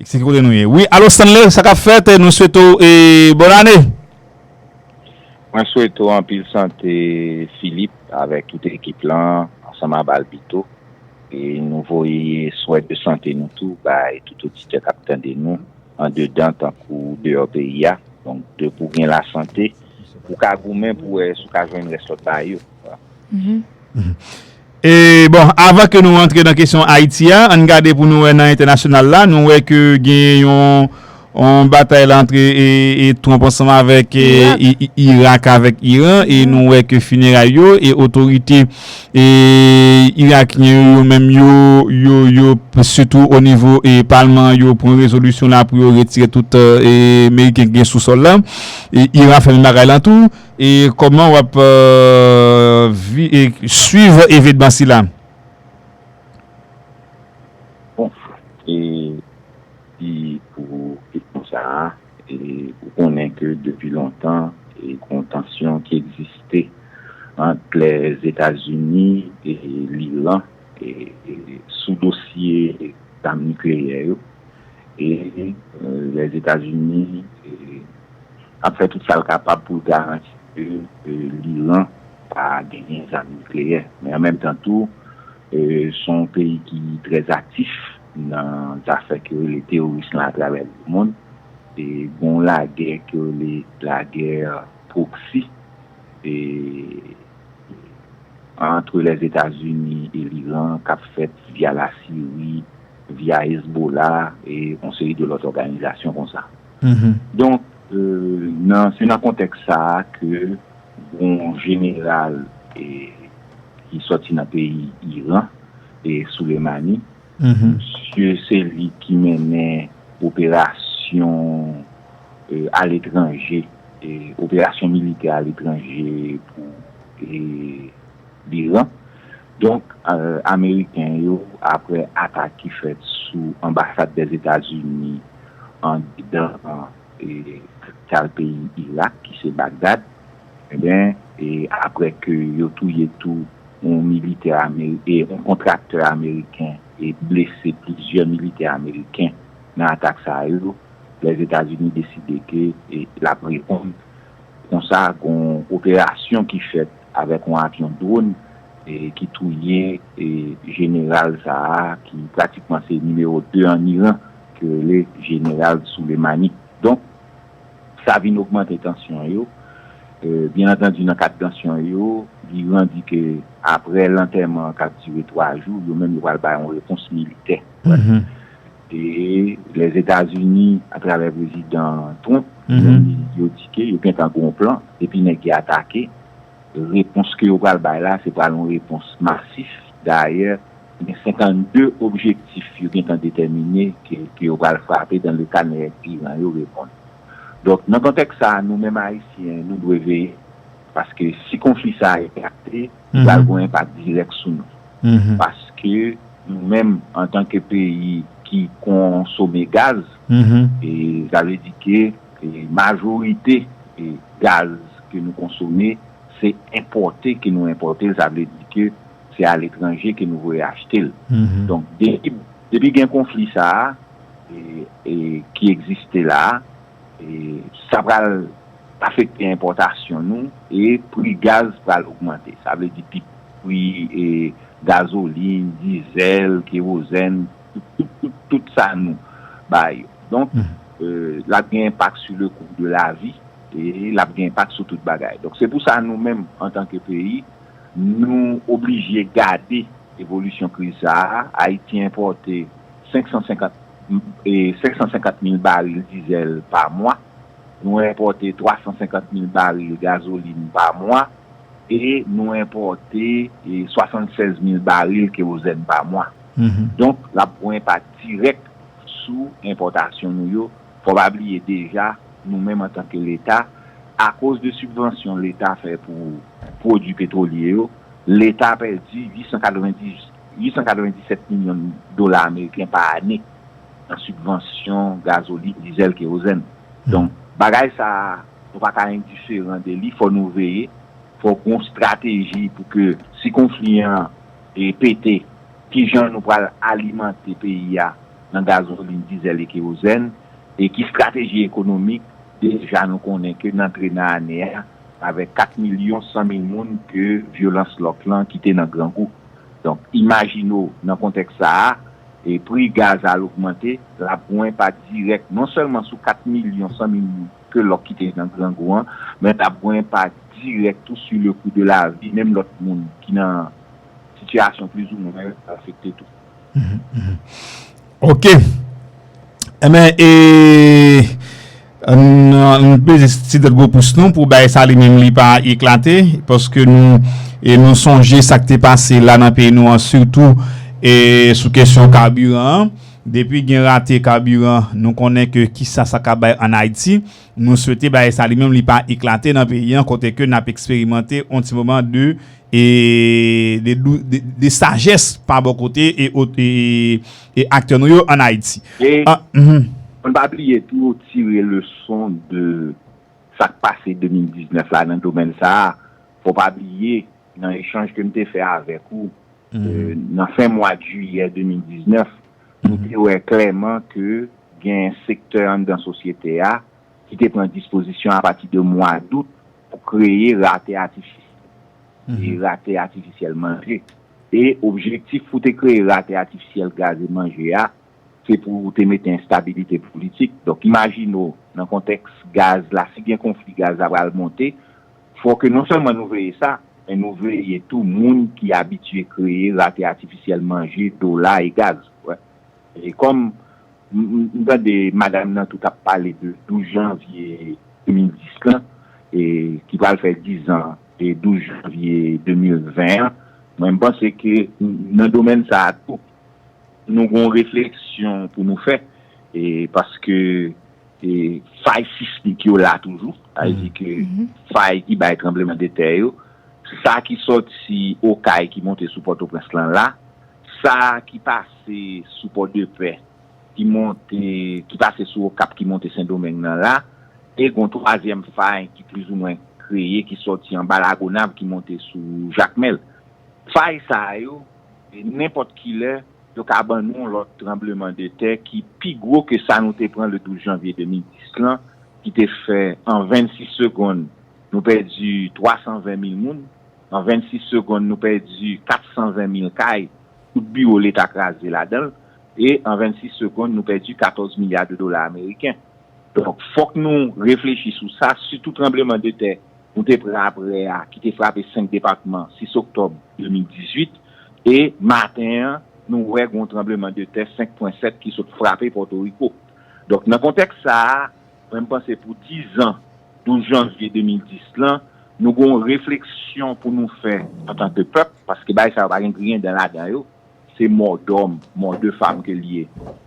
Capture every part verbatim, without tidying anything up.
Se kote nou ye. Wi, alo Stanley, sa k ap fèt? Nou swete w e bòn ane. Mwen swete w anpil sante, Philippe, avèk tout ekip lan, ansanm a Balbito. E nou voye swè de sante nou tou bay tout oditè k ap tande nou, andedan tankou deyò peyi a. Donk, depi w gen lasante, ou ka goumen pou wè si w ka jwenn rès lòt bagay yo. Voilà. E bon, avan ke nou rantre nan kesyon Ayiti a, ann gade pou nou wè nan entènasyonal la, nou wè ke gen yon, yon batay la antre e, e Trump ansanm avèk e, Irak. I- I- Irak avèk Iran, e nou wè ke fineray yo, e otorite e irakyen yo, yo menm yo, yo, yo, sitou o nivo e palman, yo pran rezolisyon la pou yo retire tout e, e meriken ki gen sou sòl la. E Iran fè menm bagay la tou. E kòman w ap e, vi- e, swiv evenman sila? Bon, e, e pou kesyon sa a, e, ou konnen ke depi lontan, e, gon tansyon ki egziste ant Lèzetazini e Liran, e, e, sou dosye zam nikleyè yo. E, e, Lèzetazini, e, ap fè tout sa l kapab pou l garanti ke, e, Liran pa genyen zam nikleyè. Men an menm tan tou, e, se yon peyi ki trè aktif nan zafè ki rele teworis lan atravè lemonn. E, gon lagè ki rele lagè proxy, e, ant Lèzetazini e Liran k ap fèt via Lasiri, via Hezbollah e yon seri de lòt òganizasyon konsa. Donk, e, nan, se nan kontèks sa a ke gon jeneral e, ki sòti nan peyi Iran, e Soleimani, misye se li ki mennen operasyon e, aletranje, e, operasyon militè aletranje pou e, Liran. Donk, e, Ameriken yo, apre atak ki fèt sou anbasad Dèzetazini andedan e, kapital peyi Irak, ki se Bagdad, ebyen, e, apre ke yo touye tou yon militè ameri- e yon kontraktè ameriken e blese plizyè militè ameriken nan atak sa yo, Lèzetazini deside ke e, l ap reponn. Konsa, gon operasyon ki fèt avèk yon avyon dwòn e, ki touye e, jeneral sa a, ki pratikman se nimewo de an Iran, ki rele jeneral Soleimani. Donk, sa vin ogmante tansyon yo. E, byen antandi, nan kad tansyon yo, Iran di ke apre lantèman k ap dire twa jou, yo menm yo pral bay yon repons militè. E Lèzetazini, atravè prezidan Trump, yo di ke yo gentan gen yon plan, depi nèg yo atake, repons ke yo pral bay la, se pral yon repons masif. Dayè, gen senkannde objektif yo gentan detèmine ke, ke yo pral frape dan le ka nèg Iran yo reponn. Donk, nan kontèks sa a, nou menm Ayisyen, nou dwe veye, paske si konfli sa a eklate, li pral gen yon enpak dirèk sou nou. Paske nou menm, antanke peyi ki konsome gaz, e sa vle di ke e, majorite e, gaz ke nou konsome, se enpòte ke nou enpòte l, sa vle di ke se aletranje ke nou voye achte l. Donk, depi, depi gen konfli sa a, e, e, ki egziste la a, e, sa pral afekte enpòtasyon nou e pri gaz pral ogmante. Sa vle di pri, pri e, gazolin, dizèl, kerozèn, tout, tout, tout, tout sa nou bay yo. Donk, e, l ap gen enpak sou le kou de lavi e l ap gen enpak sou tout bagay. Donk, se pou sa nou menm, antanke peyi, nou oblije gade evolisyon kriz sa a. Ayiti enpòte senk san senkant, e, senk san senkant mil baril dizèl pa mwa. Nou enpòte twa san senkant mil baril gazolin pa mwa. E nou enpòte e, swasannsèz mil baril kerozèn pa mwa. Donk, l ap gen yon enpak dirèk sou enpòtasyon nou yo. Fò pa bliye deja, nou menm antanke Leta, akoz de sibvansyon Leta fè pou pwodui petwolye yo, Leta pèdi uit san katrevendiz, uit san katrevendiz sèt milyon dola ameriken pa ane nan sibvansyon gazolin, dizèl, kerozèn. Donk, bagay sa a, nou pa ka endiferan de li, fò nou veye, fò gen yon estrateji pou ke si konfli an e pete, kijan nou pral alimante peyi a nan gazolin, dizèl e kerozèn, e ki estrateji ekonomik deja nou konnen ke n antre nan ane a avèk kat milyon san mil moun ke vyolans lòk lan kite nan grangou. Donk, imajine w nan kontèks sa a, e pri gaz al ogmante, l ap gen enpak dirèk non sèlman sou kat milyon san mil moun ke lòk kite nan grangou an, men l ap gen enpak dirèk tou sou le kou de la vi, menm lòt moun ki nan sitiyasyon plizoumwen afekte tou. Ok. Enben, e, n, n peze ti dèt gwo pous nou pou bay sa li menm li pa eklate, paske nou, e nou sonje sa k te pase la nan peyi nou an, sitou e sou kesyon kabiran an. Depi gen rate kabiran, nou konnen ke kisa sa ka bay ann Ayiti. Nou swete bagay sa li menm li pa eklate nan peyi an, kote ke n ap eksperimante yon ti moman de e de, dou- de, de sajès pa bò kote e, ot- e, e aktè nou yo ann Ayiti. E Ah, mhm. Fò n pa bliye tou tire leson de sa k pase de mil diznèf la nan domèn sa a. Fò pa bliye nan echanj ke m te fè avèk ou euh, nan fen mwa jiyè de mil diznèf, nou te wè klèman ke gen sektè anndan sosyete a ki te pran dispozisyon apati de mwa dout pou kreye rate atifisyèl e rate atifisyèl manje. E objektif pou te kreye rate atifisyèl gaz e manje a, se pou te mete enstabilite politik. Donk, imajine w, nan kontèks gaz la, si gen konfli gaz la pral monte, fò ke non sèlman nou veye sa, men nou veye tou moun ki abitye kreye rate atifisyèl manje, dola e gaz. Wè. E kòm m m- m tande madanm nan tou t ap pale de douz janvye de mil dis lan, e ki pral fè diz an e douz janvye de mil ven an, mwen m panse ke n- nan domèn sa a tou, nou gen yon refleksyon pou nou fè, e paske e fay sismik yo la toujou, sa vle di ke fay ki bay tranblemanntè yo, sa ki sòti Okay ki monte sou Pòtoprens lan la, sa ki pase sou Pòdepè ki monte, ki pase sou Okap ki monte Sendomeng nan la, e gen yon twazyèm fay ki plizoumwen kreye, ki sòti anba Lagonav ki monte sou Jakmèl. Fay sa yo, e nenpòt ki lè, yo ka ban nou yon lòt tranblemanntè ki pi gwo ke sa nou te pran le douz janvye de mil dis lan, ki te fè an vennsis segonn, nou pèdi twa san ven mil moun, an vennsis segonn, nou pèdi kat san ven mil kay, tout biwo Leta kraze ladan l, e an vennsis segonn, nou pèdi katòz milya de dola ameriken. Donk, fòk nou reflechi sou sa, sitou tranblemanntè nou te pran apre a, ki te frape senk depatman, sis oktòb de mil dizuit, e maten an, nou wè gen yon tranblemanntè senk pwen sèt ki sot frape Pòtoriko. Donk, nan kontèks sa a, mwen, m panse pou diz an, douz janvye de mil dis lan, nou gen yon refleksyon pou nou fè antanke pèp, paske bagay sa yo pa gen griyen dan ladan yo, se mò dòm, mò de fam ke l ye.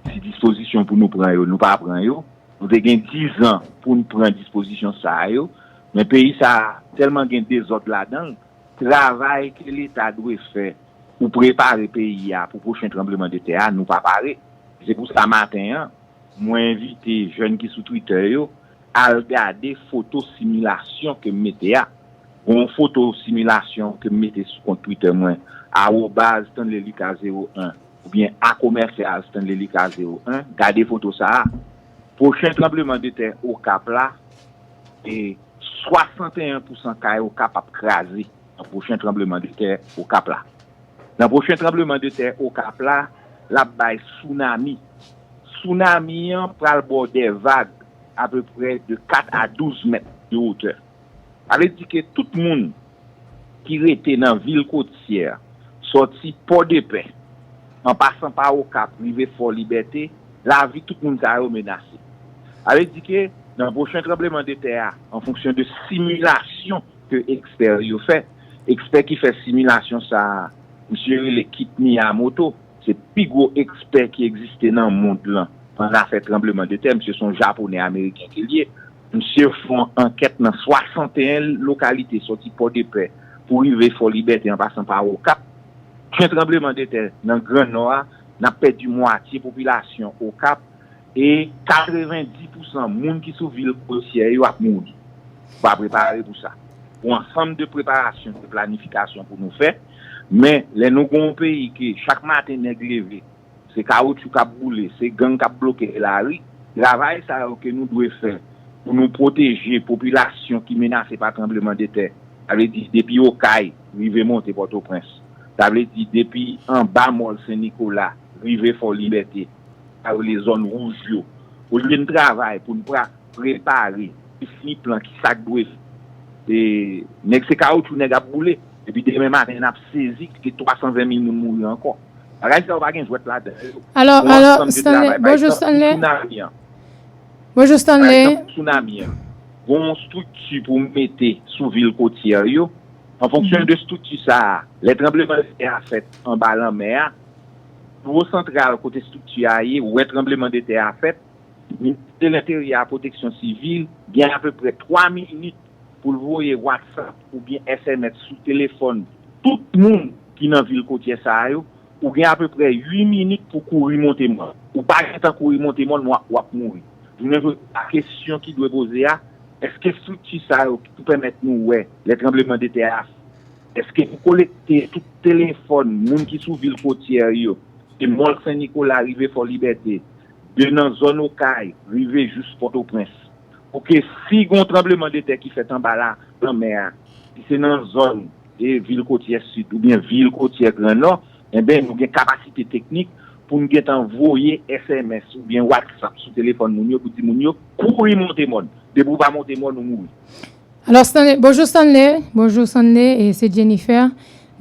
Si dispozisyon pou nou pran yo, nou pa pran yo. Nou te gen diz an pou n pran dispozisyon sa yo, men peyi sa a tèlman gen dezòd ladan l, travay ke Leta dwe fè pou prepare peyi a pou pwochen tranblemanntè a, nou pa pare. Se pou sa maten an, mwen envite jèn ki sou Twitter yo al gade foto similasyon ke m mete a. Gen yon foto similasyon ke m mete sou kont Twitter mwen, arobaz Stanley Lucas zewo en oubyen a commercial Stanley Lucas zewo en. Gade foto sa a. Pwochen tranblemanntè Okap la, e swasanteyen pousan kay Okap ap kraze nan pwochen tranblemanntè Okap la. Nan pwochen tranblemanntè Okap la, l ap bay sounami. Sounami an pral ba w de vag apeprè de kat a douz mèt de wotè. Sa vle di ke tout moun ki rete nan vil kotyè, sòti Pòdepè, an pasan pa Okap, rive Fò Libète, lavi tout moun sa yo menase. Sa vle di ke nan pwochen tranblemanntè a, an fonksyon de similasyon ke ekspè yo fè, ekspè ki fè similasyon sa a, misye rele Kit Miyamoto, se pi gwo ekspè ki egziste nan mond lan an afè tranblemanntè. Misye se yon Japonè Ameriken ke l ye. Misye fè yon ankèt nan swasanteyen lokalite, sòti Pòdepè pou rive Fò Libète an pasan pa Okap. Pwochen tranblemanntè nan Gran Nò a, n ap pèdi mwatye popilasyon Okap e katrevenndis pousan moun ki sou vil kotyè yo ap mouri. Fò prepare pou sa. Pou ansanm de preparasyon, de planifikasyon pou nou fè. Men, lè nou gen yon peyi ke chak maten nèg leve, se kawoutchou k ap boule, se gang k ap bloke lari. Travay sa yo ke nou dwe fè pou nou pwoteje popilasyon ki menase pa tranblemanntè. Sa vle di, depi Okay rive monte Pòtoprens. Sa vle di, depi anba Mòl Sen Nikola rive Fò Libète, sa rele zòn wouj yo. Olye n travay pou n pra-, prepare, defini plan, ki sa k dwe fèt. E, nèg se kawoutchou nèg ap boule. Epi demen maten, n ap sezi ke twa san ven mil moun mouri ankò. Bagay sa yo pa gen jwèt ladan yo. Alò, alò, Stanley, bonjou Stanley. Bonjou Stanley. Pa egzanp, pou tsunami an, gon yon estrikti pou mete sou vil kotyè yo. An fonksyon de estrikti sa a, lè tranblemanntè a fèt anba lanmè a, nivo santral kote estrikti a ye, ou wè tranblemanntè a fèt, Ministè de Lenteryè a Pwoteksyon Sivil gen apeprè twa minit pou l voye WhatsApp oubyen S M S sou telefòn tout moun ki nan vil kotyè sa yo, ou gen apeprè uit minit pou kouri monte mòn. Ou pa gentan kouri monte mòn, w ap, w ap mouri. Jounen jodi a, kesyon ki dwe poze a, èske estrikti sa yo ki pou pèmèt nou wè lè tranblemanntè a, èske nou kolekte tout telefòn moun ki sou vil kotyè yo, de Mòl Sen Nikola rive Fò Libète, de nan zòn Okay rive jis Pòtoprens, pou ke si gon tranblemanntè ki fèt anba la, lanmè a, si se nan zòn e vil kotyè sid oubyen vil kotyè Gran Nò, enben, nou gen kapasite teknik pou n gentan voye S M S oubyen WhatsApp sou telefòn moun yo pou di moun yo, kouri monte mòn. Depi w pa monte mòn, ou mouri. Alò, Stanley, bonjou Stanley, bonjou Stanley, e se Jennifer.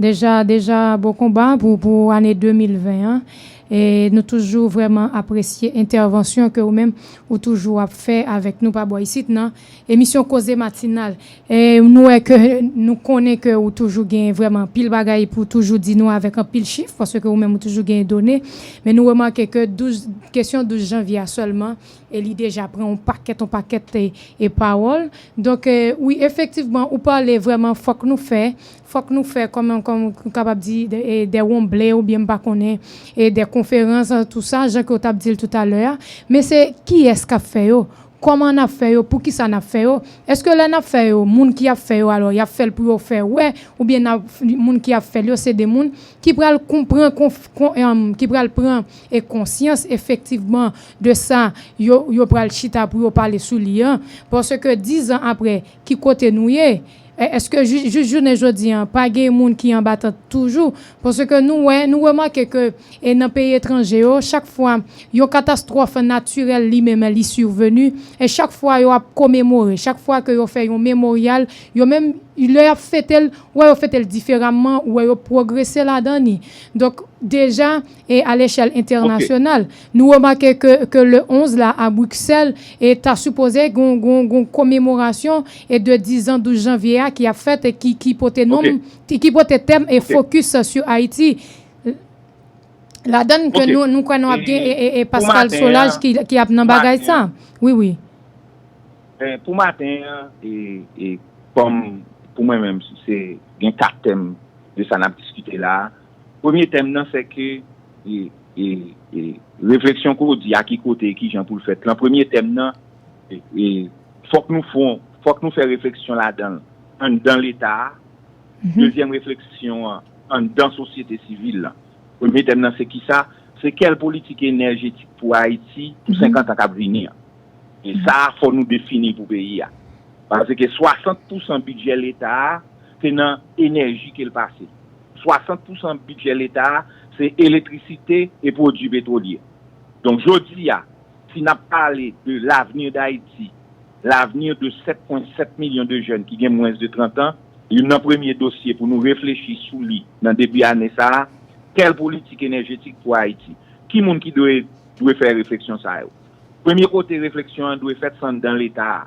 Deja, deja, bon konba pou, pou ane de mil ven an. E nou toujou vrèman apresye entèvansyon ke ou menm ou toujou ap fè avèk nou pa bò isit nan emisyon Koze Matinal. E nou wè ke nou konnen ke ou toujou gen vrèman anpil bagay pou toujou di nou avèk anpil chif, paske ou menm ou toujou gen done. Men nou remake ke douz, kesyon douz janvye a sèlman, e li deja pran yon pakèt, yon pakèt e, e pawòl. Donk, e, wi, efektivman, ou pale vrèman, fòk nou fè, fòk nou fè, kòm, kòm, nou kapab di, de, e, de wonble, oubyen m pa konnen, e de konferans, tou sa, jan ke w t ap di l toutalè a. Men se kiyès k ap fè yo? Kòman n ap fè yo? Poukisa n ap fè yo? Èske lè n ap fè yo, moun ki ap fè yo, alò, y ap fè l pou yo fè wè, oubyen n ap, moun ki ap fè l yo, se de moun ki pral konprann, konf, kon, em, ki pral pran e konsyans efektivman de sa yo, yo pral chita pou yo pale sou li an? Paske diz an apre, ki kote nou ye? E, èske jis, jis jounen jodi an, pa gen moun ki anba tant toujou? Paske nou wè, nou remake ke, e nan peyi etranje yo, chak fwa yon katastwòf natirèl li menm li sivveni, e chak fwa yo ap komemore, chak fwa ke yo fè yon memoryal, yo menm, lè y ap fete l, ou wè yo fete l diferaman, ou wè yo pwogrese ladan li. Donk, deja, e a lechèl entènasyonal, nou remake ke, ke le onz la, a Briksèl, e ta sipoze gon, gon, gon komemorasyon e de diz an douz janvye a ki ap fèt e ki, ki pote non, ki, ki pote tèm e fokis sou Ayiti. Ladan ke nou, nou kwè nou ap gen e, e, e Pascal Solages ki, ki ap nan bagay sa. Wi, wi. Ben, pou maten an, e, e, kòm pou mwen menm, se gen kat tèm de sa n ap diskite la a. Premye tèm nan, se ke, e, e, e, refleksyon ke w di a ki kote e ki jan pou l fèt lan, premye tèm nan, e, e, fòk nou fè, fòk nou fè refleksyon ladan l, anndan Leta a. Dezyèm refleksyon an, anndan sosyete sivil lan. Premye tèm nan, se kisa? Se kèl politik enèjetik pou Ayiti pou senkant an k ap vini an? E sa a, fò nou defini pou peyi a. Paske swasant pousan bidjè Leta a, se nan enèji ke l pase. Swasant pousan bidjè Leta a, se elektrisite e pwodui petwolye. Donk, jodi a, si n ap pale de l'avenir d'Haïti, l'avenir de sèt pwen sèt milyon de jèn ki gen mwens de trant an, youn nan premye dosye pou nou reflechi sou li nan debi ane sa a, kèl politik enèjetik pou Ayiti? Ki moun ki dwe, dwe fè refleksyon sa yo? Premye kote refleksyon an dwe fèt, se anndan Leta a.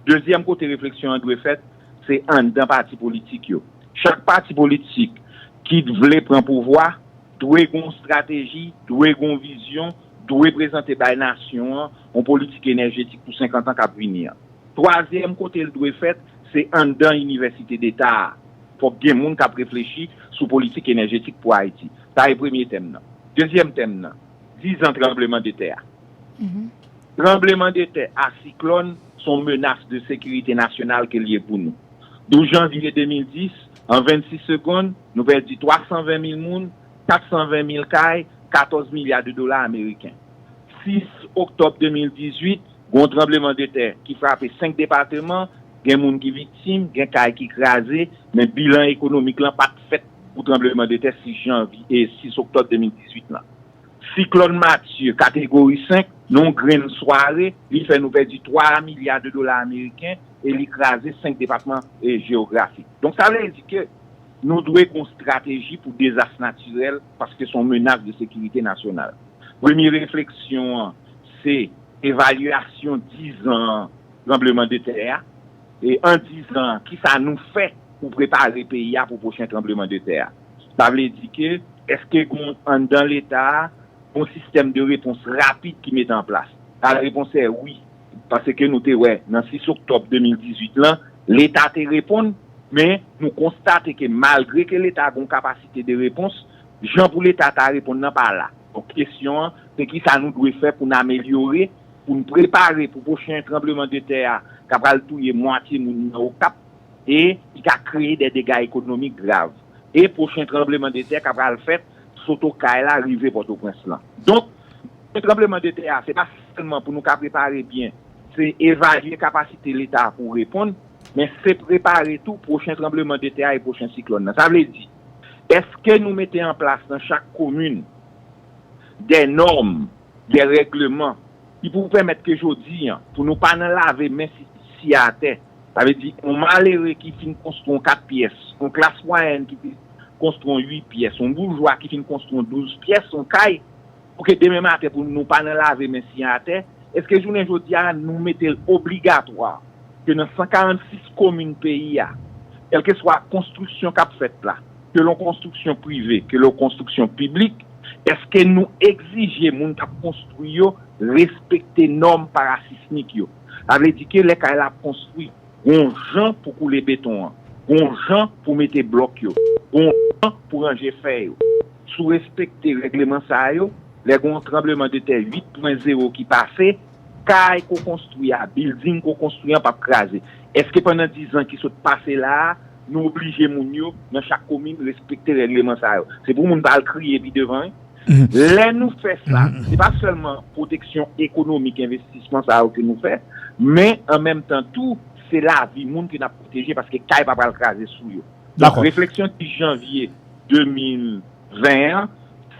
Dezyèm kote refleksyon an dwe fèt, se anndan pati politik yo. Chak pati politik ki vle pran pouvwa dwe gon estrateji, dwe gon vizyon, dwe prezante bay nasyon an yon politik enèjetik pou senkant an k ap vini an. Twazyèm kote l dwe fèt, se anndan Inivèsite Deta a. Fòk gen moun k ap reflechi sou politik enèjetik pou Ayiti. Sa e premye tèm nan. Dezyèm tèm nan, diz an tranblemanntè a. Tranblemanntè a siklòn se yon menas de sekirite nasyonal ke l ye pou nou. Douz janvye de mil dis, an vennsis segonn, nou pèdi twa san ven mil moun, kat san ven mil kay, katòz milya de dola ameriken. Sis oktòb de mil dizuit, gen yon tranblemanntè ki frape senk depatman, gen moun ki viktim, gen kay ki kraze, men bilan ekonomik lan pa t fèt pou tranblemanntè sis janvye, e sis oktòb de mil dizuit lan. Siklòn Matye, kategori senk, nan yon grenn sware, li fè nou pèdi twa milya de dola ameriken e li kraze senk depatman e jewografik. Donk, sa vle di ke nou dwe gen yon estrateji pou dezas natirèl, paske se yon menas de sekirite nasyonal. Premye refleksyon an, se evalyasyon dizan tranblemanntè a. E an dizan, kisa nou fè pou prepare peyi a pou pwochen tranblemanntè a? Sa vle di ke, èske gen anndan Leta a, yon sistèm de repons rapid ki mete an plas? La repons è wi. Paske nou te wè, nan sis oktòb de mil dizuit lan, Leta te reponn, men nou konstate ke malgre ke Leta gen yon kapasite de repons, jan pou Leta ta reponn nan pa la. Donk, kesyon an, se kisa nou dwe fè pou n amelyore, pou n prepare pou pwochen tranblemanntè a, k ap pral touye mwatye moun nan Okap, e ki ka kreye de dega ekonomik grav. E pwochen tranblemanntè k ap pral fèt sot Okay la rive Pòtoprens lan. Donk, tranblemanntè a, se pa sèlman pou nou ka prepare byen, se evalye kapasite Leta pou reponn, men se prepare tou pwochen tranblemanntè a e pwochen siklòn nan. Sa vle di, èske nou mete an plas nan chak komin de nòm, de règleman ki pou pèmèt ke jodi an, pou nou pa nan lave men si, si atè. Sa vle di, yon malere ki fin konstwi yon kat pyès, yon klas mwayèn ki fin konstwi yon uit pyès, yon boujwa ki fin konstwi yon douz pyès, yon kay, pou ke demen maten pou nou pa nan lave men si atè, èske jounen jodi a nou mete l obligatwa ke nan san karannsis komin peyi a, kèlkeswa konstriksyon k ap fèt la, ke l yon konstriksyon prive, ke l yon konstriksyon piblik, èske nou egzije moun k ap konstwi yo respekte nòm parasismik yo? Sa vle di ke lè kay la ap konstwi, gon jan pou koule beton an, gon jan pou mete blòk yo, gon jan pou ranje fè yo. Si w respekte règleman sa yo, lè gon tranblemanntè uit pwen zewo ki pase, kay ke w konstwi a, bilding ke w konstwi an p ap kraze. Èske pandan dizan ki sot pase la a, nou oblije moun yo nan chak komin respekte règleman sa yo? Se pou moun pa al kriye pi devan, wi. Lè nou fè sa, se pa sèlman pwoteksyon ekonomik envestisman sa yo ke nou fè, men an menm tan tou, se lavi moun ke n ap pwoteje paske kay pa pral kraze sou yo. Donk, refleksyon sis janvye de mil ven an,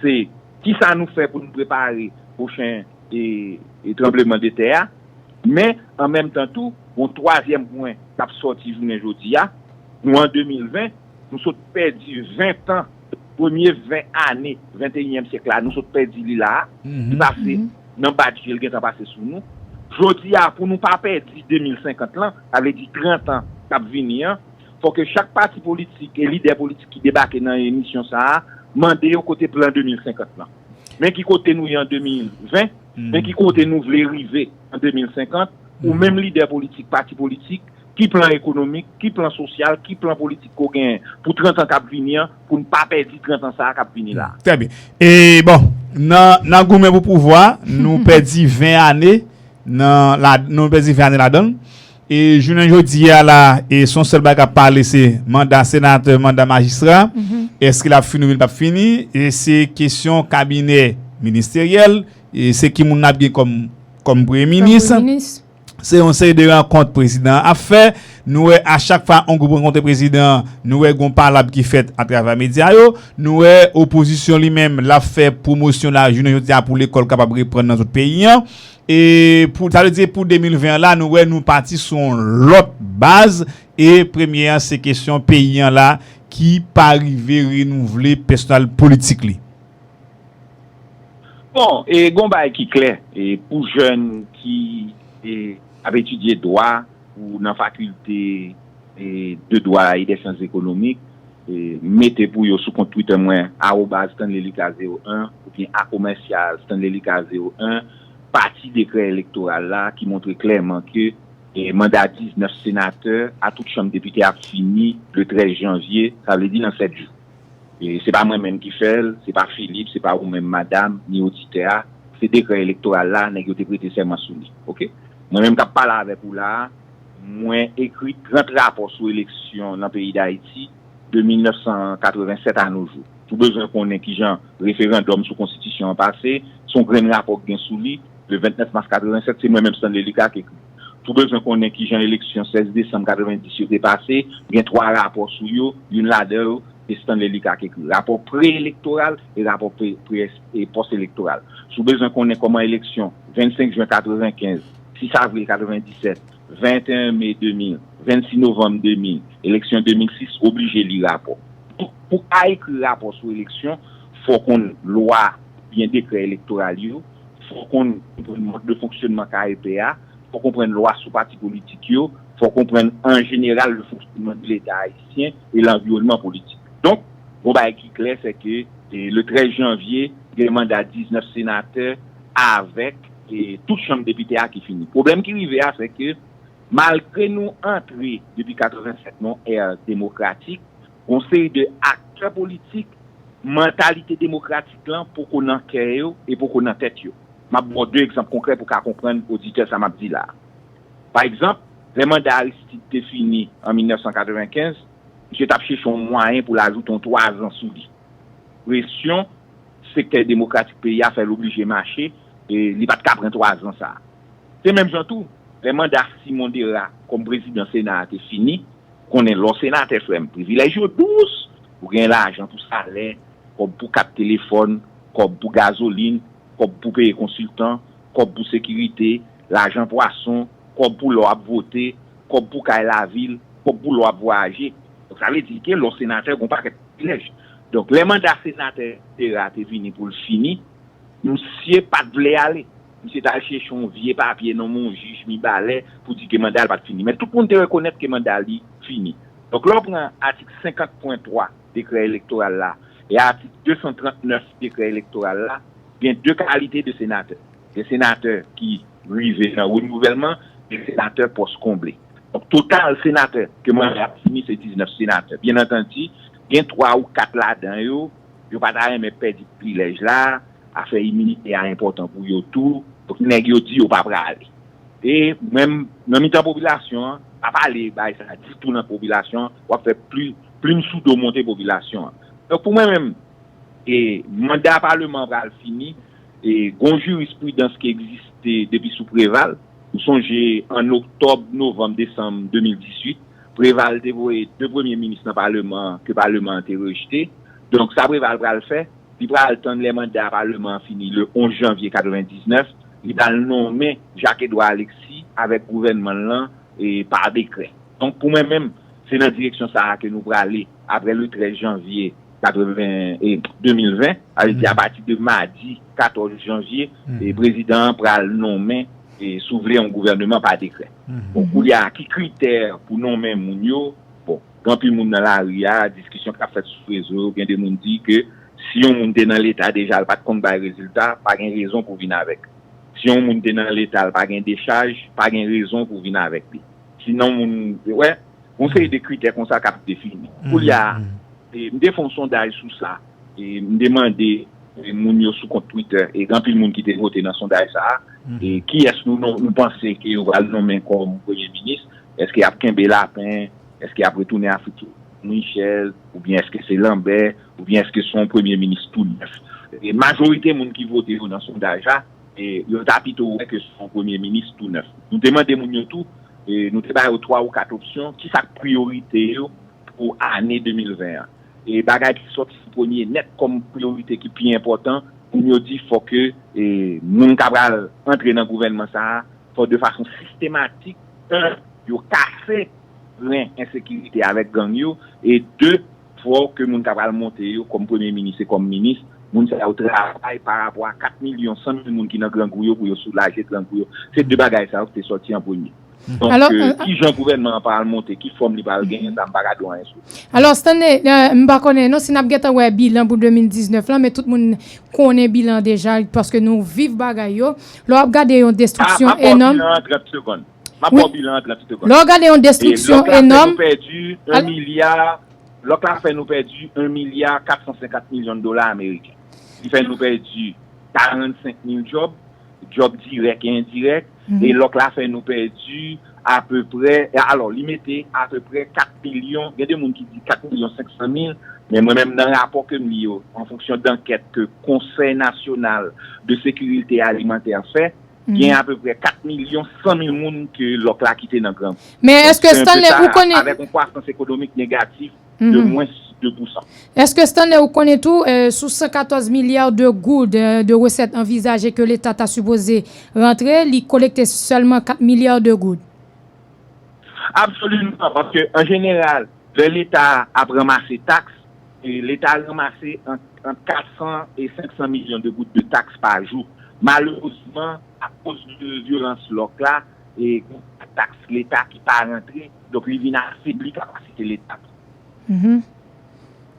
se kisa nou fè pou nou prepare pwochen e, e tranblemanntè a, men an menm tan tou, yon twazyèm pwen k ap sòti jounen jodi a, nou an de mil ven, nou sot pèdi ven tan, premye ven ane venteyinyèm syèk la, nou sot pèdi li la a, li pase nan bat je, l gentan pase sou nou. Jodi a, pou nou pa pèdi de mil senkant lan, sa vle di trant an k ap vini an, fò ke chak pati politik e lidè politik ki debake nan emisyon sa a, mande yo kote plan de mil senkant lan. Men ki kote nou ye an de mil ven, men ki kote nou vle rive an de mil senkant, ou menm lidè politik, pati politik, ki plan ekonomik, ki plan sosyal, ki plan politik ke w genyen pou trant an k ap vini an, pou n pa pèdi trant an sa a k ap vini la a. Trè byen. E bon, nan, nan goumen pou pouvwa, nou pèdi ven ane, nan, la, nou pèdi ven ane ladan l. E jounen jodi a la, e se yon sèl bagay k ap pale, se manda senatè, manda majistra. Èske l ap fini oubyen l p ap fini? E se kesyon kabinè ministeryèl, e se ki moun n ap gen kòm, kòm premye minis. Se yon seri de rankont prezidan an ap fè. Nou wè a chak fwa yon gwoup rankontre prezidan an, nou wè gon palab ki fèt atravè medya yo. Nou wè opozisyon li menm, l ap fè pwomosyon la jounen jodi a pou lekòl kapab reprann nan tout peyi an. E pou, sa vle di pou de mil ven an la, nou wè nou pati sou yon lòt baz. E premye an, se kesyon peyi an la ki pa rive renouvle pèsonèl politik li. Bon, e gon bagay ki klè, e pou jèn ki e, ap etidye dwa ou nan fakilte e, de dwa e de syans ekonomik, e, mete pou yo sou kont Twitter mwen, arobaz Stanley Lucas zewo en oubyen a komèsyal Stanley Lucas zewo en, pati dekrè elektoral la ki montre klèman ke e, manda diznèf senatè a tout chanm depite ap fini le trèz janvye, sa vle di nan sèt jou. E se pa mwen menm ki fè l, se pa Philippe, se pa ou menm madanm, ni oditè a, se dekrè elektoral la, nèg yo te prete sèman sou li. Oke? Mwen menm k ap pale avèk ou la a, mwen ekri trant rapò sou eleksyon nan peyi Dayiti de mil nèf san katreven sèt a no jou. Si w bezwen konnen kijan referandòm sou konstitisyon an pase, se yon grenn rapò k gen sou li, le vennèf mas katrevennsèt, se mwen menm Stanley Lucas k ekri. Si w bezwen konnen kijan eleksyon sèz desanm katrevenndis yo te pase, gen twa rapò sou yo, youn ladan yo, se Stanley Lucas k ekri. Rapò pre-elektoral e rapò pre, pre, e pòs-elektoral. Si w bezwen konnen kòman eleksyon vennsenk jen katrevenkenz, sis avril katrevenndisèt, venteyen me de mil, vennsis novanm de mil, eleksyon de mil sis, oblije li rapò. Pou, pou ka ekri rapò sou eleksyon, fò w konn lwa oubyen dekrè elektoral yo, fò w konn konprann mòd de fonksyònman K E P a, fò w konprann lwa sou pati politik yo, fò w konprann an jeneral le fonksyònman de Leta ayisyen e lanviwònman politik. Donk, yon bagay ki klè, se ke, e, le trèz janvye, gen manda diznèf senatè avèk, e, tout chanm depite a ki fini. Pwoblèm ki rive a, se ke malgre nou antre depi katrevennsèt nan yon ère demokratik, yon seri de aktè politik, mantalite demokratik lan poko nan kè yo e poko nan tèt yo. M ap ba w de egzanp konkrè pou w ka konprann oditè sa m ap di la a. Pa egzanp, lè manda Aristide te fini an mil nèf san katrevenkenz, misye t ap chèche yon mwayen pou l ajoute yon twa zan sou li. Presyon sektè demokratik peyi a fè l oblije mache, e li pa t ka pran twa zan sa a. Se menm jan tou, lè manda Simon Dera kòm prezidan Sena a te fini, konnen lè w senatè, frè m, privilèj yo dous, ou gen lajan pou salè, kòb pou kat telefòn, kòb pou gazolin, kòb pou peye konsiltan, kòb pou sekirite, lajan pwason, kòb pou lè w ap vote, kòb pou kay lavil, kòb pou lè w ap vwayaje. Donk, sa vle di ke lè w senatè, gen yon pakèt privilèj. Donk, lè manda senatè Dera te vini pou l fini, misye pa t vle ale. Misye t al chèche yon vye papye nan men yon jij Mibalè pou di ke manda l pa t fini. Men tout moun te rekonèt ke manda li fini. Donk, lè w pran atik senkant pwen twa dekrè elektoral la e atik de san trant nèf dekrè elektoral la, gen de kalite de senatè. Gen senatè ki rive nan renouvèlman, gen senatè pòs konble. Donk, total senatè ke manda ap fini, se diznèf senatè. Byen antandi, gen twa ou kat ladan yo, yo pa ta renmen pèdi privilèj la, afè iminite a enpòtan pou yo tou. Donk, nèg yo di yo pa prale. E menm nan mitan popilasyon an, pa pale bagay sa ditou nan popilasyon an, w ap fè pli, plim sou do monte popilasyon an. Donk, pou mwen menm, e manda paleman an pral fini, e gon jirisprudans ki egziste depi sou Preval. Ou sonje, an oktòb, novanm, desanm de mil dizuit, Preval te voye de premye minis nan paleman an ke paleman an te rejte. Donk, sa Preval pral fè, li pral tann lè manda paleman an fini le onz janvye katrevendiznèf, li pral nonmen Jacques Edouard Alexis avèk gouvènman l lan, e, pa dekrè. Donk, pou mwen menm, se nan direksyon sa a ke nou prale apre le trèz janvye katreven, e, de mil ven, sa vle di apati de madi katòz janvye, e, prezidan an pral nonmen, e, si w vle, yon gouvèneman pa dekrè. Bon, koulye a, ki kritè pou nonmen moun yo? Bon, gen anpil moun nan lari a, diskisyon k ap fèt sou rezo yo, gen de moun di ke si yon moun te nan Leta deja, l pa t konn bay rezilta, pa gen rezon pou vin avèk. Si yon moun te nan Leta, l pa gen dechaj, pa gen rezon pou vin avèk li. Sinon, moun, wè, yon seri de kritè konsa k ap defini. Koulye a, e, m te fè yon sondaj sou sa, e m te mande, e, moun yo sou kont Twitter, e gen anpil moun ki te vote nan sondaj sa a, e kiyès nou, nou, nou panse ke yo pral nonmen kòm premye minis? Èske y ap kenbe Lapen? Èske y ap retounen Afrik sou Michel? Oubyen èske se Lambert? Oubyen èske se yon premye minis tou nèf? E majorite moun ki vote yo nan sondaj la, e yo ta pito wè ke se yon premye minis tou nèf. Nou te mande moun yo tou, e nou te ba yo twa ou kat opsyon, kisa k priyorite yo pou ane de mil ven an. E bagay ki sòti an premye nèt kòm priyorite ki pi enpòtan, moun yo di fò ke, e, moun k ap pral antre nan gouvènman sa a, fò de fason sistematik, en, yo kase ren ensekirite avèk gang yo, e de, fò ke moun k ap pral monte yo kòm premye minis e kòm minis, moun sa yo travay pa rapò a kat milyon san mil moun ki nan grangou yo pou yo soulaje grangou yo. Se de bagay sa yo ki te sòti an premye. Donk, alò, e, e, kijan gouvènman an pral monte, ki fòm li pral genyen, sa m pa ka di w anyen sou. Alò, Stanley, e, m pa konnen non si n ap gentan wè bilan pou de mil diznèf lan, men tout moun konnen bilan deja, paske nou viv bagay yo. Lè w ap gade yon destriksyon enòm. M ap ba w bilan an trant segonn. M ap ba w bilan an trant segonn. Lè w gade yon destriksyon enòm. Lòk la fè nou pèdi en milya, lòk la fè nou pèdi en milya kat san senkant milyon dola ameriken. Li fè nou pèdi karannsenk mil djòb, djòb dirèk e endirèk, e lòk la fè nou pèdi apeprè, alò, li mete apeprè kat milyon, gen de moun ki di kat milyon senk san mil, Men mwen menm nan rapò ke m li yo, an fonksyon dankèt ke Konsèy Nasyonal de Sekirite Alimantè fè, gen apeprè kat milyon san mil moun ke lòk la kite nan grangou. Men èske Stanley ou konnen avèk yon kwasans ekonomik negatif de mwens de pousan. Èske Stanley ou konnen tou, sou san katòz milya de goud de resèt anvizaje ke Leta ta sipoze rantre, li kolekte sèlman kat milya de goud? Absoliman, paske an jeneral, lè Leta ap ranmase taks, Leta ranmase ant kat san e senk san milyon de goud de taks pa jou. Malerezman, akoz de vyolans lòk la, e taks Leta ki pa rantre, donk li vin afebli kapasite Leta tou.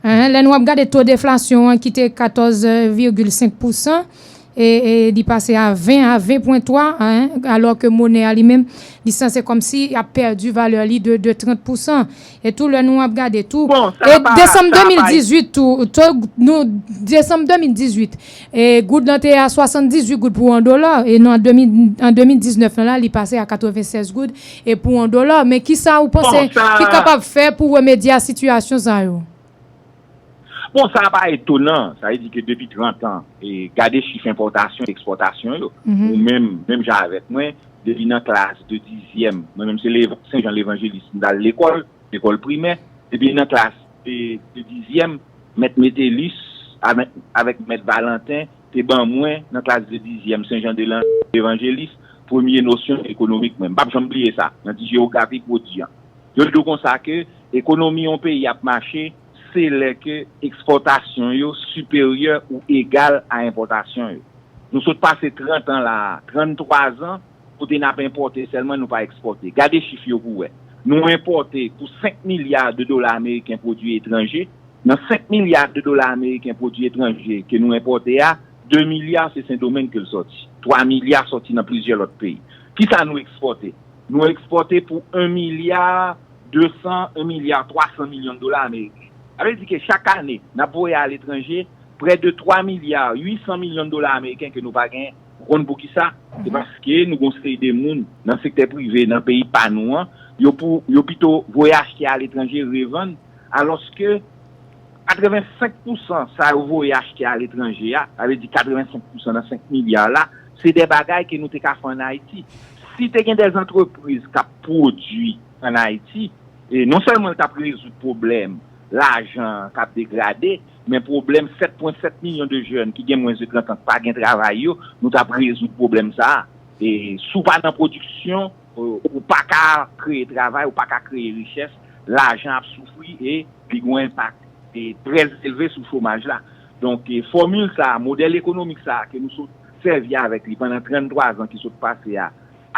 Enhen, lè nou ap gade to deflasyon an ki te katòz vigil senk pousan, e, e li pase a ven a ven pwen twa, enhen, alò ke monè a li menm, li sanse kòmsi ap pèdi valè li de, de trant pousan. E tou lè nou ap gade tou, e desanm de mil dizuit tou, to, nou, desanm de mil dizuit, e goud lan te a swasanndizuit goud pou yon dola, e nan de mil, an de mil diznèf lan la, li pase a katrevennsèz goud, e pou yon dola. Men kisa ou panse ki kapab fè pou remedye a sitiyasyon sa yo? Bon, sa pa etonan. Sa vle di ke depi trant an, e gade chif enpòtasyon, ekspòtasyon yo. Ou menm, menm jan avèk mwen, depi nan klas de dizyèm, mwen menm se Lev- Sen Jan Levanjelis m t al lekòl, lekòl primè, depi nan klas de, de dizyèm, mèt Metelis avèk, avèk mèt Valentin te ban mwen nan klas de dizyèm Sen Jan de Levanjelis premye nosyon ekonomik mwen. M p ap janm bliye sa, nan ti jewografi pwodui an. Yo di w konsa ke ekonomi yon peyi ap mache, se lè ke ekspòtasyon yo siperyè ou egal a enpòtasyon yo. Nou sot pase trant an la a, tranntwa zan, kote n ap enpòte sèlman, nou pa ekspòte. Gade chif yo pou w wè. Nou enpòte pou senk milya de dola ameriken pwodui etranje. Nan senk milya de dola ameriken pwodui etranje ke nou enpòte a, de milya se Sendomeng ke l sòti. Twa milya sòti nan plizyè lòt peyi. Kisa nou ekspòte? Nou ekspòte pou en milya de san, en milya twa san milyon dola ameriken. Sa vle di ke chak ane, n ap voye aletranje prè de twa milya uit san milyon dola ameriken ke nou pa genyen. Ou konn poukisa? Se paske nou gen yon seri de moun nan sektè prive, nan peyi pa nou an, yo pou, yo pito voye achte aletranje, revann, alòske katrevensenk pousan sa yo voye achte aletranje a, sa vle di katrevensenk pousan nan senk milya la, se de bagay ke nou te ka fè ann Ayiti. Si te gen de antrepriz k ap pwodui ann Ayiti, e non sèlman l t ap rezoud pwoblèm lajan k ap degrade, men pwoblèm sèt pwen sèt milyon de jèn ki gen mwens de trant an k pa gen travay yo, nou t ap rezoud pwoblèm sa a. E si w pa nan pwodiksyon, ou pa ka kreye travay, ou pa ka kreye richès, lajan ap soufri e li gen yon enpak trè elve sou chomaj la. Donk, fòmil sa a, modèl ekonomik sa a ke nou sot sèvi avèk li pandan tranntwa zan ki sot pase a,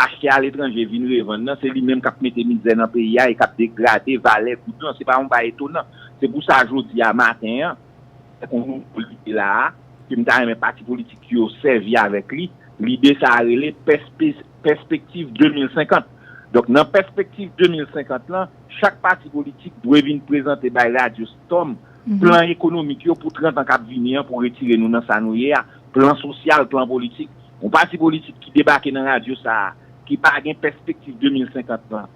achte aletranje vin revann nan, se li menm k ap mete mizè nan peyi a e k ap degrade valè goud lan. Se pa yon bagay etonan. Se pou sa jodi a maten an, avèk yon nouvo lide la a, ke m ta renmen pati politik yo sèvi avèk li. Lide sa a rele pèspektiv de mil senkant. Donk, nan pèspektiv de mil senkant lan, chak pati politik dwe vin prezante bay radyo Storm plan ekonomik yo pou trant an k ap vini an pou retire nou nan sa nou ye a, plan sosyal, plan politik. Yon pati politik ki debake nan radyo sa a, ki pa gen pèspektiv de mil senkant lan,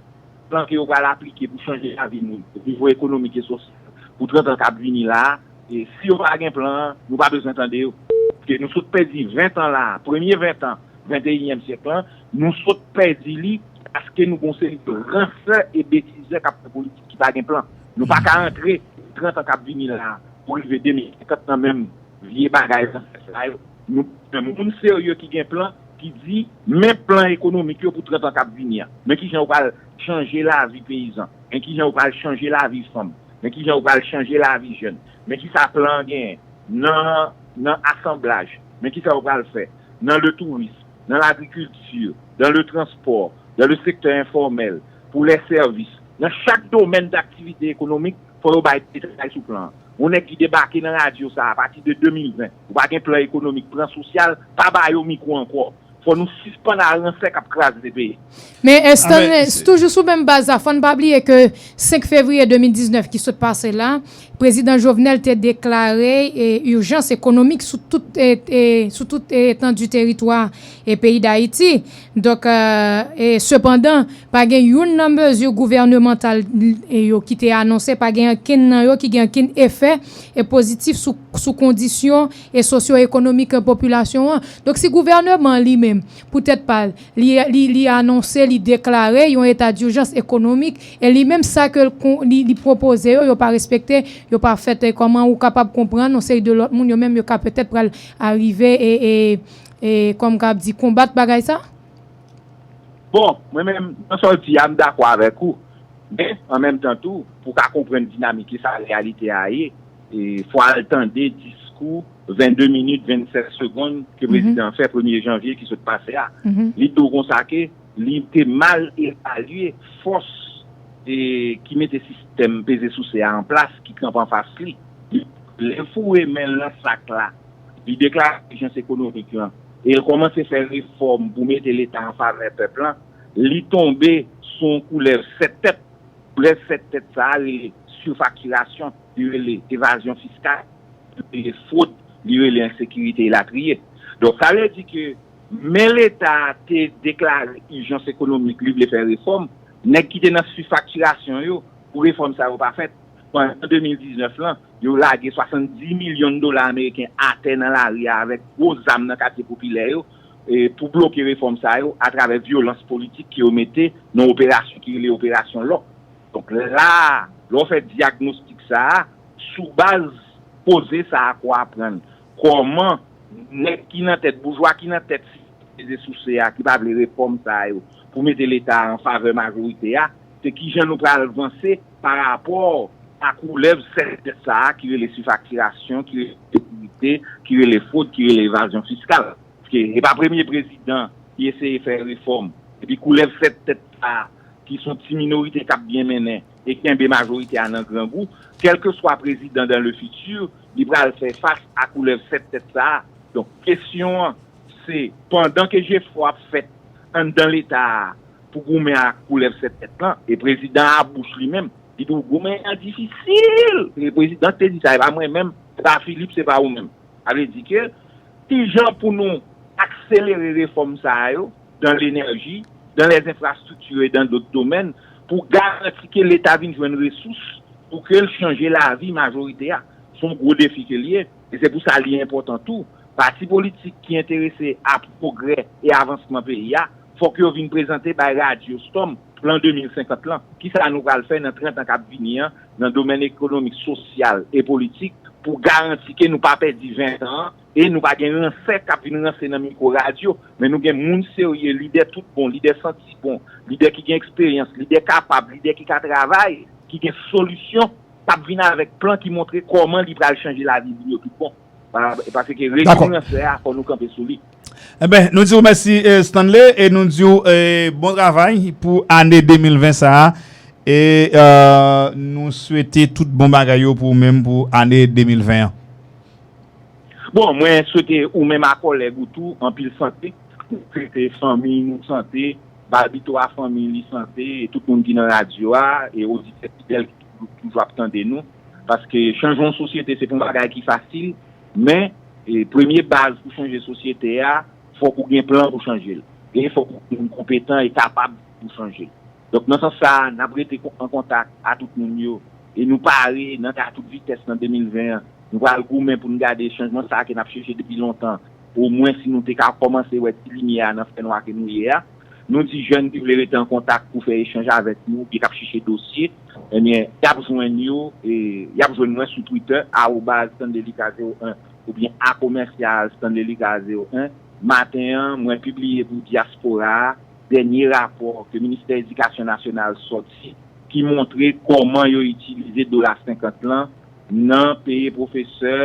plan ke yo pral aplike pou chanje lavi nou, nivo ekonomik e sosyal, pou trant an k ap vini la a, e si yo pa gen plan an, nou pa bezwen tande yo. Paske nou sot pèdi ven tan la a, premye ven tan venteyinyèm syèk lan, nou sot pèdi li paske nou gen yon seri de ransè e betizè k ap fè politik ki pa gen plan. Nou pa ka antre trant an k ap vini la a pou rive de mil senkant nan menm vye bagay ransè sa yo. Nou bezwen moun serye ki gen plan, ki di, men plan ekonomik yo pou trant an k ap vini an. Men kijan yo pral chanje lavi peyizan. Men kijan yo pral chanje lavi fanm. Men kijan yo pral chanje lavi jèn. Men kisa plan an genyen nan, nan asanblaj. Men kisa yo pral fè nan le tourism, nan lagrikilti, dans le transport, dans le secteur informel, pour les services. Nan chak domèn daktivite ekonomik, fò yo bay detay sou plan an. Yon nèg ki debake nan radyo sa a, apati de de mil ven, ou pa gen plan ekonomik, plan sosyal, pa ba yo mikwo ankò. Fò nou sispann a ransè k ap kraze peyi. Men eh, Stanley, toujou sou menm baz la, fò n pa bliye ke senk fevriye de mil diznèf ki sot pase la, prezidan Jovenel te deklare eh, ijans ekonomik sou tout, eh, eh, sou tout eh, etandi teritwa eh, peyi Dayiti. Donk, eh, eh, sepandan, pa gen youn nan mezi gouvènemantal eh, yo ki te anonse, pa gen ankenn nan yo ki gen ankenn efè eh, pozitif sou, sou kondisyon eh, sosyo-ekonomik eh, popilasyon an. Donk, si gouvèneman li menm, poutèt pa l, li, li, li anonse, li deklare yon eta dijans ekonomik, e li menm sa ke l, li, li pwopoze yo, yo pa respekte, yo pa fèt, eh, kòman ou kapab konprann yon seri de lòt moun, yo menm yo ka petèt pral arive e, e, e kòm ka ap di, konbat bagay sa? Bon, mwen menm, nan sa w di a, m dakò avèk ou. Men, an menm tan tou, pou w ka konprann dinamik e sa reyalite a ye, e fò al tande diskou vennde minit, vennsèt segonn ke prezidan an fè premye janvye ki sot pase a. Li di w konsa ke li te mal evalye fòs e ki mete sistèm peze souse a an plas, ki kanpe anfas li. Lè l foure men l nan sak la, li deklare ijans ekonomik lan, e l kòmanse fè refòm pou mete Leta an favè pèp lan, li tonbe sou yon koulèv sèt tèt. Koulèv sèt tèt sa a rele sifaktirasyon, li rele evazyon fiskal, li rele fwod, li rele ensekirite elatriye. Donk, sa vle di ke men Leta te deklare ijans ekonomik, li vle fè refòm, nèg ki te nan sifaktirasyon yo, pou refòm sa yo pa fèt. Pandan de mil diznèf lan, yo lage swasanndis milyon dola ameriken atè nan lari a avèk gwo zam nan katye popilè yo, e, pou bloke refòm sa yo atravè vyolans politik ke yo mete nan operasyon ki rele operasyon lò. Donk la, lè w fè dyagnostik sa a, sou baz koze sa a, k w aprann kòman nèg ki nan tèt, boujwa ki nan tèt peze souse a, ki pa vle refòm sa yo, pou mete Leta an favè majorite a, se kijan nou pral vanse pa rapò a koulèv sèt tèt sa a ki rele sifaktirasyon, ki rele sekirite, ki rele fwod, ki rele evazyon fiskal. Paske e pa premye prezidan ki eseye fè refòm. Epi koulèv sèt tèt sa a, ki se yon ti minorite k ap byen mennen e kenbe majorite a nan grangou, kèlkeswa prezidan dans le futur, li pral fè fas a koulèv sèt tèt sa a. Donk, kesyon an, se pandan ke jefò ap fèt anndan Leta a pou goumen ak koulèv sèt tèt lan, e prezidan a bouch li menm, li di w goumen an difisil. E prezidan te di sa, e pa mwen menm, se pa Philippe, se pa ou menm. Sa vle di ke kijan pou nou akselere refòm sa a yo dans l'énergie, dans les infrastructures et dans d'autres domaines, pou garanti ke Leta vin jwenn resous pou ke l chanje lavi majorite a. Se yon gwo defi ke l ye, e se pou sa li enpòtan tou. Pati politik ki enterese a pwogrè e avansman peyi a, fòk yo vin prezante bay radyo Storm plan de mil senkant lan. Kisa nou pral fè nan trant an k ap vini an, nan domèn ekonomik, sosyal e politik, pou garanti ke nou pa pèdi ven tan an, e nou pa gen ransè k ap vin ranse nan mikwo radyo, men nou gen moun serye, lidè tout bon, lidè santi bon, lidè ki gen eksperyans, lidè kapab, lidè ki ka travay, ki gen solisyon, k ap vin avèk plan ki montre kòman li pral chanje lavi moun yo tout bon. Pa-, paske rejim ransè a, fò nou kanpe sou li. Enben, nou di w mèsi, eh, Stanley, e nou di w, eh, bon travay pou ane de mil ven sa a. E, eh, nou swete tout bon bagay yo pou ou menm pou ane de mil ven an. Bon, mwen swete ou menm a kòlèg ou tou anpil sante. Swete fanmi nou sante, Babito a fanmi li sante, e tout moun ki nan radyo a, e oditè fidèl ki toujou, toujou ap tande nou. Paske chanje yon sosyete, se pa yon bagay ki fasil, men, e, premye baz pou chanje sosyete a, fòk ou gen plan pou chanje l. E fòk ou gen moun konpetan e kapab pou chanje l. Donk, nan sans sa a, n ap rete kon-, an kontak a tout moun yo. E nou pare nan ka tout vitès nan de mil ven an. Nou pral goumen pou n gade chanjman sa a ke n ap chèche depi lontan. Omwen, si nou te ka kòmanse wè ti limyè a nan fènwa ke nou ye a. Nou di jèn ki vle rete an kontak pou fè echanj avèk nou, oubyen k ap chèche dosye, ebyen, y ap jwenn yo, e, y ap jwenn mwen sou Twitter, arobaz Stanley Lucas zewo en, oubyen a komèsyal Stanley Lucas zewo en. Maten an, mwen pibliye pou dyaspora a dènye rapò ke Ministè Edikasyon Nasyonal sòti, ki montre kòman yo itilize dola senkant lan nan peye pwofesè,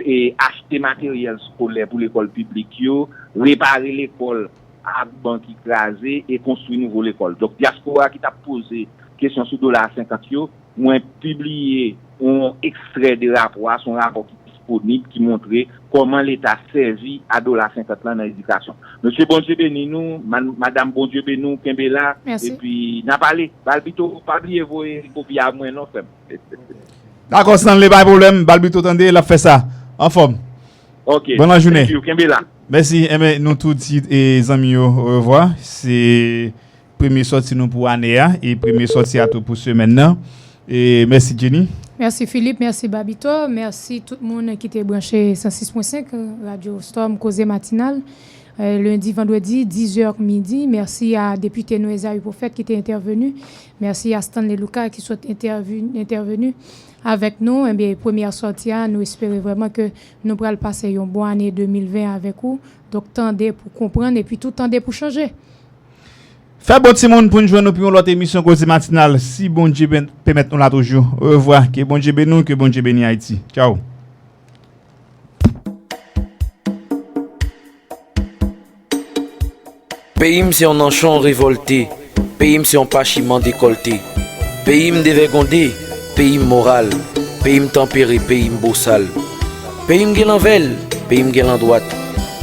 e achte materyèl eskolè pou lekòl piblik yo, repare lekòl ak ban ki kraze e konstwi nouvo lekòl. Donk, dyaspora ki t ap poze kesyon sou dola senkant yo, mwen pibliye yon ekstrè de rapò a, se yon rapò ki disponib ki montre kòman Leta sèvi a dola senkant lan nan edikasyon. Mesye, Bondye beni nou, man- madanm, Bondye beni w, kenbe la, epi n a pale. Balbito, pa bliye voye kopi a mwen non, frè m. Dakò, Stanley, pa gen pwoblèm. Balbito tande, l ap fè sa. Anfòm. Ok. Bon lajounen. Thank you, kenbe la. Mèsi, enben, nou tou di e, zanmi yo orevwa. Se premye sòti nou pou ane a e premye sòti a tou pou semèn nan. E mèsi, Jenny. Mèsi, Philippe. Mèsi, Babito. Mèsi tout moun ki te branche san sis pwen senk Radyo Storm, Koze Matinal. Lendi, vandredi, diz è midi. Mèsi a depite nou Esaü Prophète ki te entèveni. Mèsi a Stanley Lucas ki sot entèveni avèk nou. Enben, premyè sòti a, nou espere vrèman ke nou pral pase yon bon ane de mil ven avèk ou. Donk, tande pou konprann epi tou tande pou chanje. Fè bon timoun pou n jwenn nou pou yon lòt emisyon Koze Matinal, si Bondye pèmèt nou la toujou. Orevwa, ke Bondye beni w, ke Bondye beni Ayiti. Tchaw. Peyi m se yon nanchon revòlte. Peyi m se yon pachiman dekòlte. Peyi m devègonde. Peyi m moral. Peyi m tanpere. Peyi m bosal. Peyi m gen lanvèl. Peyi m gen landwat.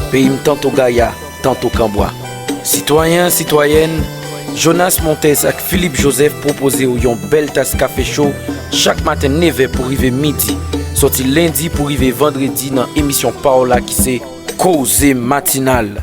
Peyi m tanto gaya, tanto kanbwa. Sitwayen, sitwayèn, Jonas Montes ak Philippe Joseph pwopoze w yon bèl tas kafe cho chak maten nevè pou rive midi, sòti lendi pou rive vandredi nan emisyon pa w la ki se Koze Matinal.